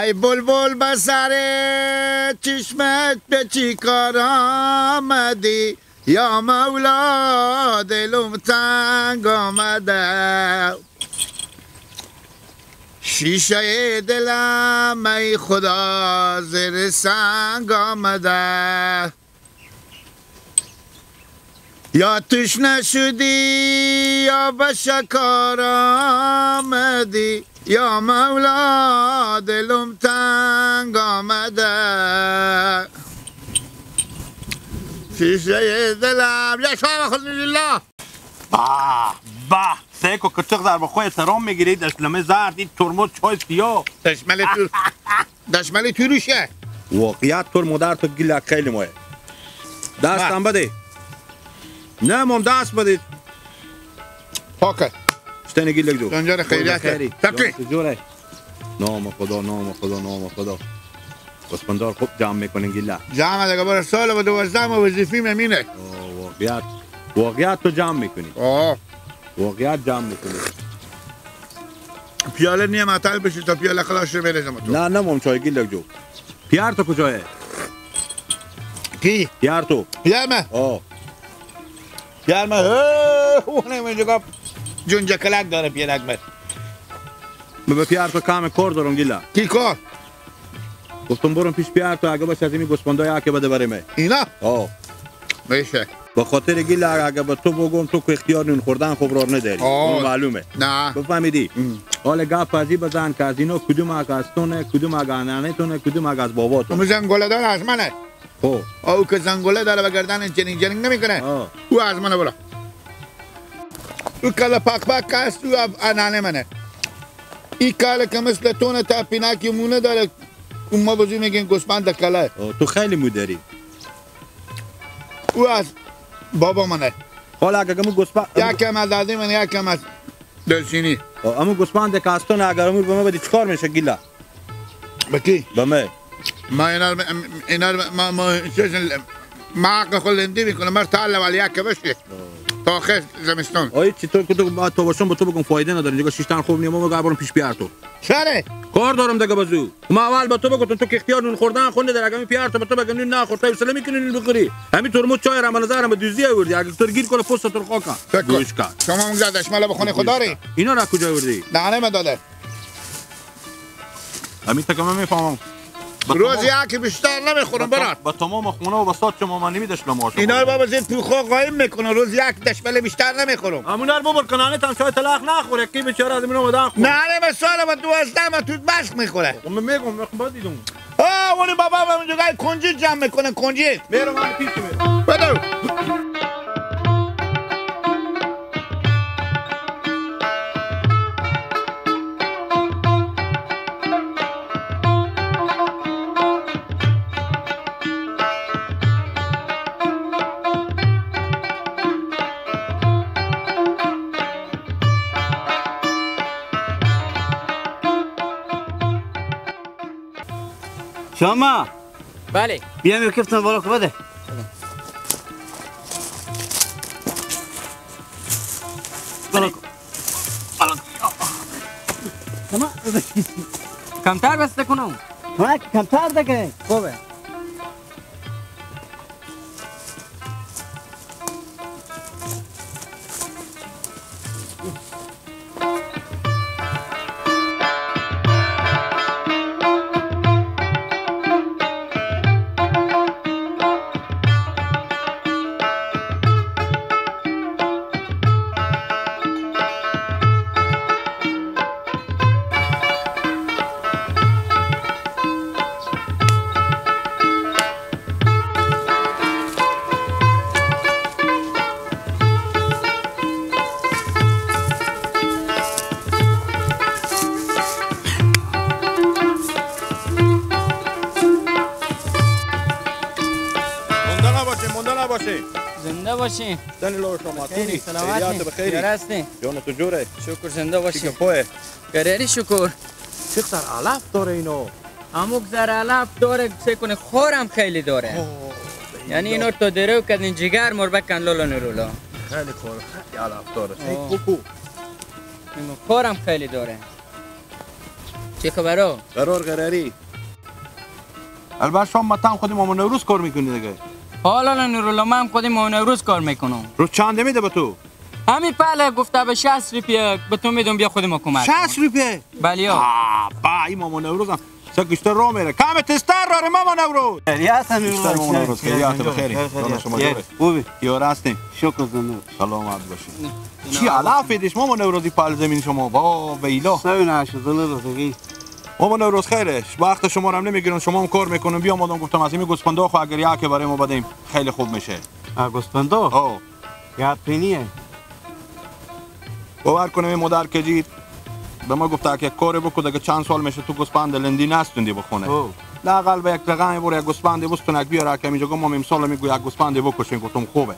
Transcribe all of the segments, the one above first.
ای بلبل به سر چشمت به چی کار آمدی یا مولا دلم تنگ آمده شیشه دلم ای خدا زیر سنگ آمده یا توش نشدی یا به شکار آمدی یا مولا دلم تنگ آمده شیشه دلم یا شما خود الله. به به سیکو که چقدر به خود احترام میگیری دشلمه زرد این ترمز چای سیاه دشمل توروشه واقعیت تر مادر تو گیل خیلی مایه دستم بده نه مام دست بده پاکه شتنی گیلک دو جانجان خیریت تکی جوره نام خدا نام خدا نام خدا گوسفندار خوب جمع میکنین گیله جمع دیگه برای سال و 12 ماه وظیفی میمینه. واقعیت واقعیت تو جمع میکنی. آه واقعیت جمع میکنی. پیاله نیم عطل بشی تا پیاله خلاص شه برزم تو. نه نه مام چای گیلک جو. پیار تو کجایه؟ کی؟ پیار تو. پیار من؟ آه پیار من اونه اینجا جونجا کلک داره پیارک من. من به پیار تو کام کار دارم گیلا. کی کار؟ گفتم برم پیش پیار تو اگه باشه از این گوسفندای که بده برای من. اینا؟ آه میشه. به خاطر گیلا اگه به تو بگم تو که اختیار نون خوردن خوب راه نداری. اون معلومه. نه. بفهمیدی؟ حالا گپ ازی بزن که از اینا کدوم اگه از تونه، کدوم اگه ننه کدوم اگه از باباتون. اون زنگوله داره از منه. خب. او که زنگوله داره به گردن جنینگ جنینگ نمیکنه. او از منه برا. او کلا پاک پاک است او ننه منه. این کاله که مثل تونه تا پیناکی مونه داره اون ما بزرگ میگیم گوسفند کله. تو خیلی مو داری. او از بابا منه. حالا اگه امو گوسفند یکم از دادی من یکم از دلچینی. امو گوسفند که از تو نه اگر امو به من بدی چیکار میشه گیلا؟ به کی؟ به من. ما اینا ما ما عقل خلندی میکنه مر تعال ولی یک بشه تا آخر زمستان. آی چطور که تو تا باشم با تو بگم فایده نداره دیگه شیشتن خوب نیم ما برم پیش پیار تو. چره؟ کار دارم دیگه بازو. ما اول با تو بگم تو که اختیار نون خوردن خونده در اگه پیار تو با تو بگم نون نخور تو حوصله میکنی نون بخوری. همین ترمز چای را من نظرم به دوزی آوردی اگه تو گیر کنه پست تو خاکا. گوش کن. شما اونجا دشمله به خونه خدا ری. اینا را کجا آوردی؟ نه نه داده. همین تا که من میفهمم. روز یکی بیشتر نمیخورم برات. با تمام خونه و بساط شما من نمیداشتم ما. اینا رو بابا زیر پوخا قایم میکنه روز یک دشمله بیشتر نمیخورم. همونا رو ببر کنانه تام شاید تلخ نخوره کی بیچاره از اینو مدان خور. نه نه سال با 12 ما تو بس میخوره. من میگم من با دیدم. آه اون بابا اونجا کنجی جمع میکنه کنجی. میرم من پیش میرم. بدو. شما بله بیا کفتن بالا که بده بالا بالا کمتر بسته کنم ها کمتر دیگه خوبه زنده باشی. دنی لور شما تونی. سلامتی بخیری. هستی. جان تو جوره. شکر زنده باشی. خوبه. گریری شکر. چقدر علف داره اینو. اموک ذره علف داره سه کنه خورم خیلی داره. یعنی اینو تو درو کردین جگر مر بکن لولا نرولا. خیلی خور خیلی علف داره. کوکو. اینو خورم خیلی داره. چه خبره؟ قرار قراری. البته شما متام خودی مامان نوروز کار میکنی دیگه. حالا نورالله من خودی مامان نوروز کار میکنم. روز چند میده به تو؟ همین پله گفته به 60 روپیه به تو میدم بیا خودی ما کمک. 60 روپیه؟ بله. با این مامان نوروز هم سکشتر رو میره. کم تستر رو مامان نوروز. خیلی مامان نوروز خیلی بخیری. شما جوره. خوبی؟ یار هستیم. شکر زنده. سلامت باشید. چی علف دیش مامان نوروزی پال زمین شما با ویلا. سوی نشد. مامان نوروز خیرش وقت شما رو هم نمیگیرن شما هم کار میکنن. بیا مادام گفتم از این گوسفندا خو اگر یک برای ما بدیم خیلی خوب میشه. گوسفندا؟ ها. گپ پینیه. باور کنم این مادر که جید به ما گفته که کار بکن دیگه چند سال میشه تو گوسفند لندی نستوندی بخونه. لاقل به یک رقم برو یک گوسفند بستون بیاره که اینجا ما امسال میگو یک گوسفند بکشیم. گفتم خوبه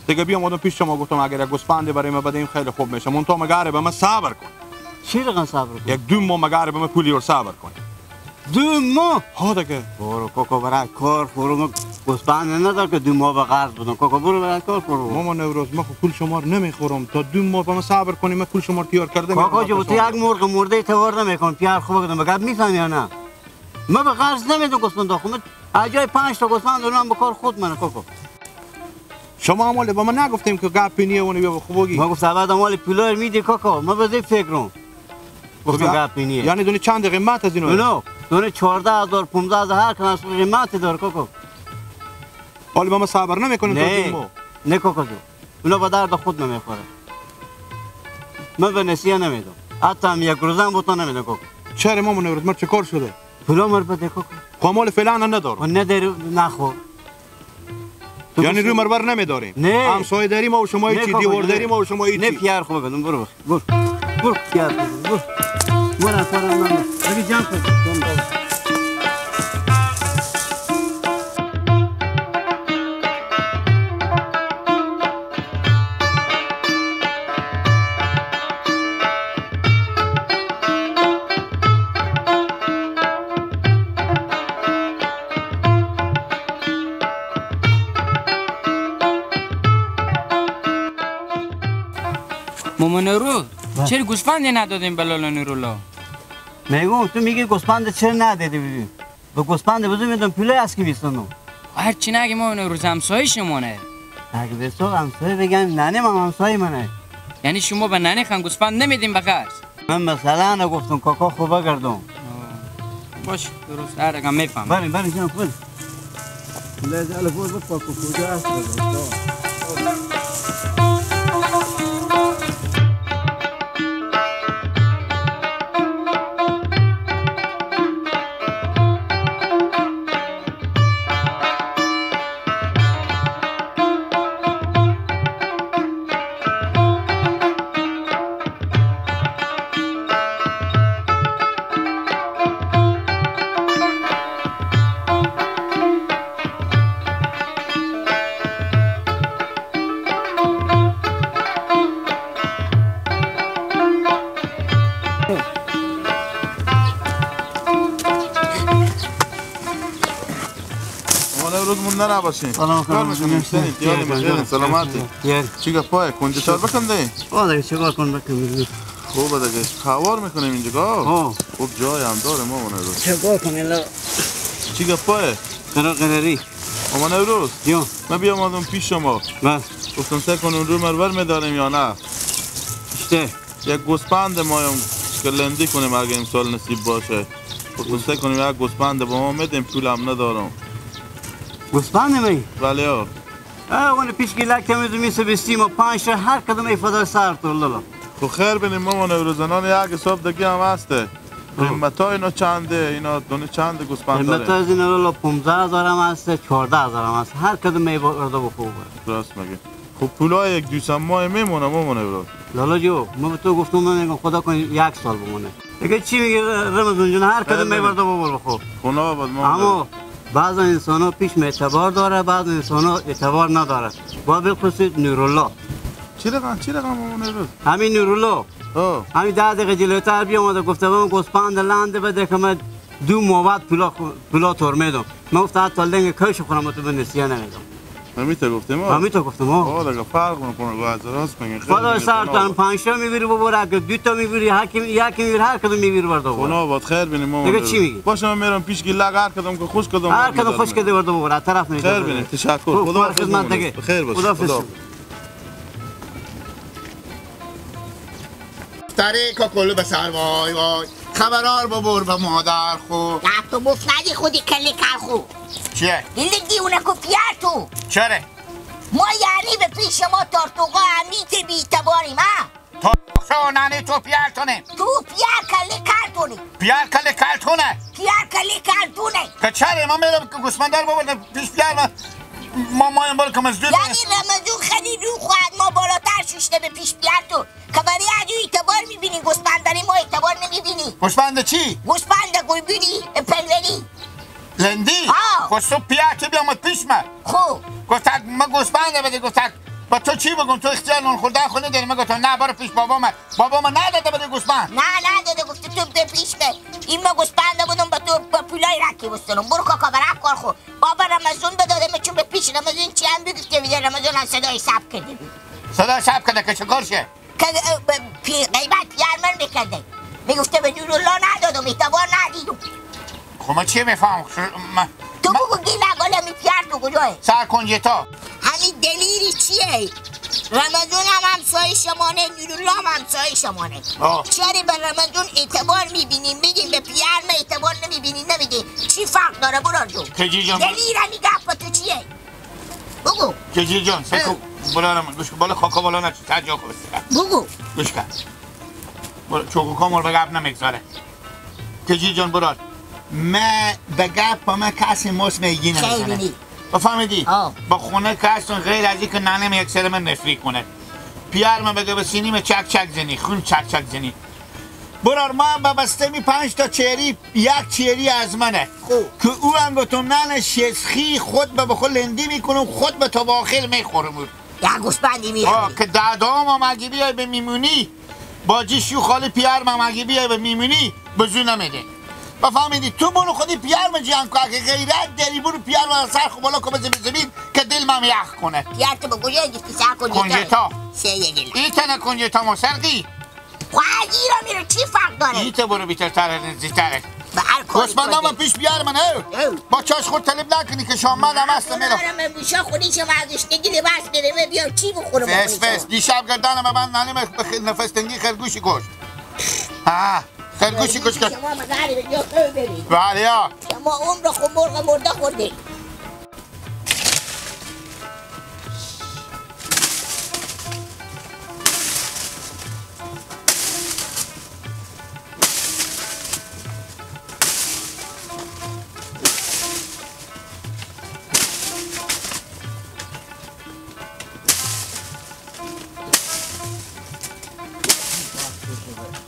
دیگه. بیا مادام پیش شما گفتم اگر یک گوسفند برای ما بدیم خیلی خوب میشه. مون تو مگاره به ما صبر کن. چی رقم صبر کن؟ یک دو ماه مگاره به ما پولی رو صبر کن. 2 ماه؟ ها دیگه. برو کوکو برای کار فرو گوسفند ندار که 2 ماه به قرض بدم. کوکو برو برای کار فرو. ماما نوروز ما خو پول شما رو نمیخورم. تا 2 ماه به ما صبر کنی من پول شما رو تیار کرده میرم. کوکو جو تو یک مرغ مرده اعتبار نمیکن. پیار خوب بگم بگم میفهمی یا نه؟ ما به قرض نمیدم گوسفند خو. من جای 5 تا گوسفند اونم به کار خود منه کوکو. شما مال به ما نگفتیم که گپ نیه اونو بیا خوب بگی. ما گفت بعد مال پولار میدی کوکو. ما به فکرم گفتم گپ نیه. یعنی دونی چند قیمت از اینو؟ نه دونه 14000 15000 هر کدام قیمت داره کوکو. حالا با ما صبر نمیکنیم تو 2 ماه. نه کوکو جو اونا به درد خود نمیخوره. من به نسیه نمیدم. حتی هم یک روزم بوتا نمیدم کوکو. چرا مامان نوروز مر چه کار شده؟ پولا مر بده کوکو. خب مال فعلا ندارم. نداری نخور. یعنی روی مربر نمیداریم. همسایه داریم و شما چی دیوار داریم و شما چی. نه پیار خوب بگم برو برو برو پیار برو. برو سلام من. بگی جان کن. مامان نوروز چرا گوسفندی ندادیم به لالا نورالله؟ میگم تو میگی گوسفند چرا ندادی ببین؟ به گوسفند بزرگ میدم پوله از کی میستونم؟ هر چی نگی مامان نوروز همسایه شمانه. اگه به تو همسایه بگم ننه من همسایه منه. یعنی شما به ننه خان گوسفند نمیدیم به قرض؟ من مثلا گفتم کاکا خوبه گردم. باش درست هر رقم میفهمم. بریم بریم جان بریم. لازم الفوز بپاکو کجا است؟ نباشین. کار میکنیم سنید یاری مجرد سلامتی. چی گپای کنجه تار بکن دی؟ آه دیگه چیکار کن بکن. خوبه دیگه خوار میکنیم اینجا. خوب جای هم داره مامان نوروز. چیکار کنم الا چی گپای؟ قرار قراری. مامان نوروز. جون. من بیام آدم پیش شما. بس. گفتم سه کنم رو مرور میداریم یا نه؟ اشته. یک گوسفند مایم که لندی کنیم اگه امسال نصیب باشه. گفتم سه کنیم یک گوسفند با ما میدیم پولم ندارم. گوسفند می؟ بله ها. اون پیش گیلک کمی میسه بستیم و 5 هر کدوم ای فدا سر تو لالا. خب خیر بینیم مامان نوروزنان یک حساب دیگه هم هسته. قیمت ها اینا چنده؟ اینا دونه چند گوسفند داره؟ قیمت از اینا لالا 15000 هم هسته 14000 هم هست. هر کدوم ای برده بخوب. راست میگه. خب پولای یک دو ماه میمونه مامان نوروز. لالا جو من به تو گفتم من میگم خدا کن یک سال بمونه. دیگه چی میگه رمضان جون هر کدوم ای برده بخور. خدا آباد مامان. اما بعض انسان ها پیش اعتبار داره بعض انسان ها اعتبار نداره. با بخصوص نورالله. چی رقم مامان نوروز؟ همین نورالله. همین 10 دقیقه جلوتر بیامده گفته بهم گوسفند لنده بده که من 2 ماه بعد پولا تور میدم. من گفتم حتی لنگ کش خورم تو به نسیه نمیدم. همیتا گفتیم همیتا گفتم ها دیگه فرق میکنه از راست میگه خدا سرتان 5 تا میبری ببر اگه 2 تا میبری یکی میبری هر کدوم میبری برد ببر خدا باد خیر بینیم ما دیگه چی میگی باشه من میرم پیش گلگ هر کدوم که خوش کدوم هر کدوم خوش کده برد ببر طرف نمیشه خیر بینیم تشکر خدا خدمت دیگه خیر باشه خدا تره کاکلو به سر وای وای خبرار ببر به مادر خو نه تو مفت ندی خودی کلی کل خو چیه؟ دل دیونه کو پیار تو چره؟ ما یعنی به پیش ما تارتوقا همیت بیتباریم ها؟ تارتوقا ننه تو پیار تونه تو پیار کلی کل تونه پیار کلی کل تونه پیار کلی کل تونه که چره؟ ما میرم که گوسفندار ببردم پیش پیار ما مایم بار که مزدود یعنی رمضون خیلی رو خواهد ما بالاتر ششته به پیش پیار تو که برای از اعتبار میبینی گوسفنداری ما اعتبار نمیبینی گوسفند چی؟ گوسفند گلبینی پلوری لندی؟ خب تو پیار که بیامد پیش من خب گفت ما گوسفند بده گفت با تو چی بگم تو اختیار نون خوردن خونه داری من گفتم نه برو پیش بابا من بابا من نداده بده گوسفند نه نداده گفته تو به پیش من این ما گوسفند بودم با تو با پولای رکی بستنم برو کاکا برم کار خو بابا رمضان بداده چون به پیش رمضان چی هم بگفته بیده رمضان هم صدای سب کرده بود صدای سب کرده که چه شه؟ که غیبت پیار من میکرده میگفته به نورالله ندادم اعتبار ندیدم خب من چی میفهم؟ تو بگو گی نگاله می پیار تو کجاه؟ سر کنجتا همین دلیری چیه؟ رمضان هم همسایه شمانه نورالله هم همسایه شمانه چرا به رمضان اعتبار میبینیم میگیم به پیار ما اعتبار نمیبینیم نمیگیم چی فرق داره برار جون دلیر همی گپ تو چیه؟ بگو کجی جان سکو برارم گوش کن بالا خاکا بالا نچی ترجا کن بگو گوش کن چوکو کامل به گپ نمیگذاره کجی جان برار من به گپ با من کسی موس میگی نمیزنه بفهمیدی؟ با خونه کسون غیر از اینکه ننم یک سر من نفری کنه پیار من بگه به سینیم چک چک زنی خون چک چک زنی برار من با بسته می 5 تا چهری یک چهری از منه که او هم گفتم ننه شسخی خود به بخور لندی میکنم خود به تا باخر میخورم یک گوسفندی میخوری که دادام هم اگه بیای به میمونی با جیشو خالی پیار من اگه بیای به میمونی بزو نمیده بفهمیدی تو برو خودی پیار من جمع کن که غیرت داری برو پیار من سر خو بالا کن بزن زمین که دل من یخ کنه پیار تو به کجا گفتی سر کنجتا سه یه این تنه کنجتا مسرقی خواهی را میره چی فرق داره این تو برو بیتر تره نزدیکتره به هر کاری گوسفندام من پیش بیار من با چاش خود طلب نکنی که شامل هم هست میرم من بوشا خونی شما گشنگی لباس بره بیام چی بخورم فس فس دیشب گردنم من ننیم نفس تنگی خرگوشی کشت ها خرگوشی کش کرد شما مزاری به جا خیلی برید بله ها شما عمر خو مرغ مرده خورده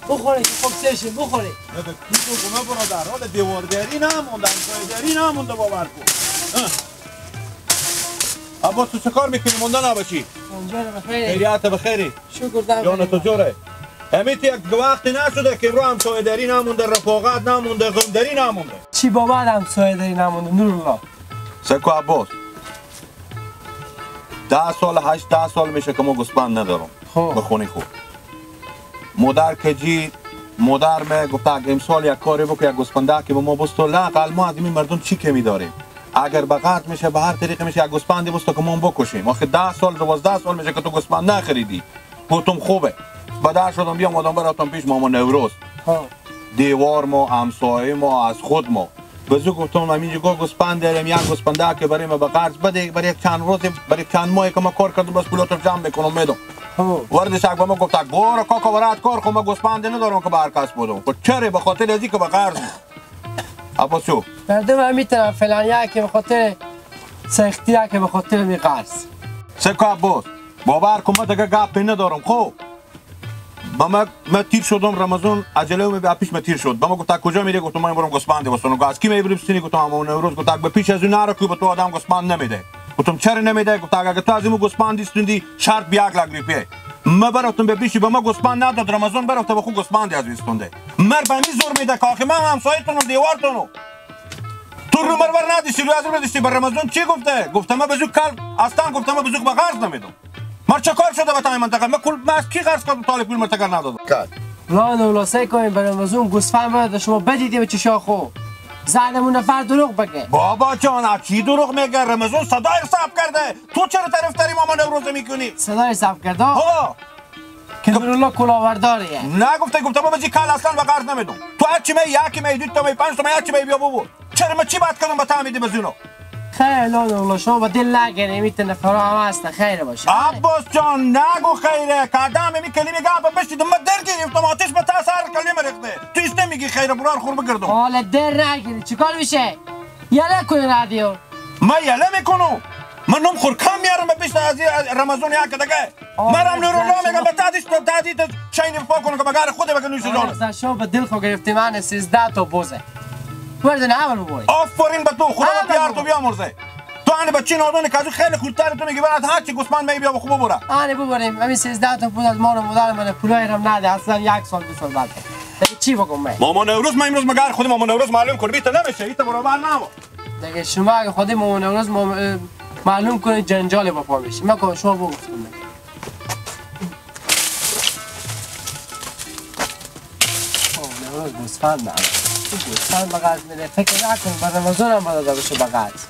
بخوره خب سرشه بخوره. نه به کی بگم برادر حال دیوارداری نمونده همسایه‌داری نمونده باور کن. عباس تو چه کار میکنی مونده نباشی؟ اونجا بخیر. خیریت بخیری. شکر دم. جان تو جوره. همیت یک وقتی نشده که رو همسایه‌داری نمونده رفاقت نمونده غمداری نمونده. چی بابا همسایه‌داری نمونده نورالله. سکو عباس 10 سال 8 10 سال میشه که ما گوسفند ندارم. خب. به خونه خوب. مادر که جی مادر می گفت اگه امسال یک کاری بکن یک گوسفنده که به ما بستو لااقل ما از این مردم چی کمی داریم اگر به قطع میشه به هر طریقی میشه یک گوسفندی بستو که ما بکشیم آخه 10 سال 12 سال میشه که تو گوسفند نخریدی گفتم خوبه بدر شدم بیام آدم براتون پیش ماما نوروز دیوار ما همسایه ما از خود ما بزرگ گفتم همینجا گوسفند داریم یک گوسفنده که برای ما به قرض بده برای چند روز برای چند ماه که ما کار کردم بس پولاتو جمع میکنم میدم وردش با ما گفت برو کاکا برات کار خو ما گوسفند ندارم که به هر کس بدم خب چرا به خاطر از اینکه به قرض عباسو مردم هم میتونن فلان که به خاطر سختی که به خاطر می قرض سکو عباس باور کن ما دیگه گپ ندارم خب با ما تیر شدم رمضان عجله می به پیش ما تیر شد با ما گفت کجا میری گفتم من برم گوسفند واسه گفت از کی میبریم سینی گفتم اما نوروز گفت به پیش از اون نرو که به تو آدم گوسفند نمیده گفتم چرا نمیده گفت اگه تو از این گوسفند استوندی شرط بیا 1 لک روپیه ما براتون به پیشی به ما گوسفند نداد رمضان برات به خو گوسفند از استونده مر به می زور میده که آخه من همسایه‌تونم دیوارتونم تو تو رو مرور ندیشی رو از رو ندیشی. بر رمضان چی گفته؟ گفته ما بزرگ کار اصلا گفته ما بزرگ به قرض نمیدم. مر چه کار شده به تای منطقه؟ ما کل ما از کی قرض کردم طالب پول مرتکر ندادم. لان ولا سعی کنیم بر رمضان گوسفند بده شما بدیدی به چشا خو. زنمون نفر دروغ بگه. بابا جان از چی دروغ میگه؟ رمضان صدای حساب کرده. تو چرا طرفداری مامان نوروز میکنی؟ صدای حساب کرده؟ ها که نورالله کلاهبرداریه. نگفته گفته ما بزی کال اصلا به قرض نمیدم. تو هرچی می یکی می دو تا می پنج تا می هرچی می بیا بابا. چرا ما چی بد کردم به تعمیدی بزینو؟ خیر لان والله شما با دل نگیریم این نفرا هم هست خیر باشه. عباس جان نگو خیره کدام می کلمه گپ بشید ما در گرفتم آتش به تا سر کلمه ریخته. تو ایست نمیگی خیره برار خور بگردم. حالا در نگیری چیکار میشه؟ یله کن رادیو. ما یله میکنم. من نم خور کم میارم به پیش از رمضان یک دیگه. منم نورالله میگم به تعدیش تعدید چین پاک کنم که مگر خود بگه نوش جان. شما به دل خو گرفتی من 13 تا بوزه. وردن اول ببری. آفرین به تو خدا پیار تو بیامرزه. تو آن بچه نادونه که از خیلی خودتر تو میگی برات هر چی گوسفند می بیا خوب ببره. آره ببریم همین 13 تا پول از مال و مادر من پولای رم نده اصلا یک سال دو سال بعد. دیگه چی بگم من؟ مامان نوروز من امروز مگر خود مامان نوروز معلوم کن بیت نمیشه ایت برابر نبا. دیگه شما اگه خود مامان نوروز معلوم کنید جنجال با پا میشه. من شما بگفتم. نوروز گوسفند نه. گوسفند به قرض میده فکر نکن بر رمضان هم داده بشه به قرض.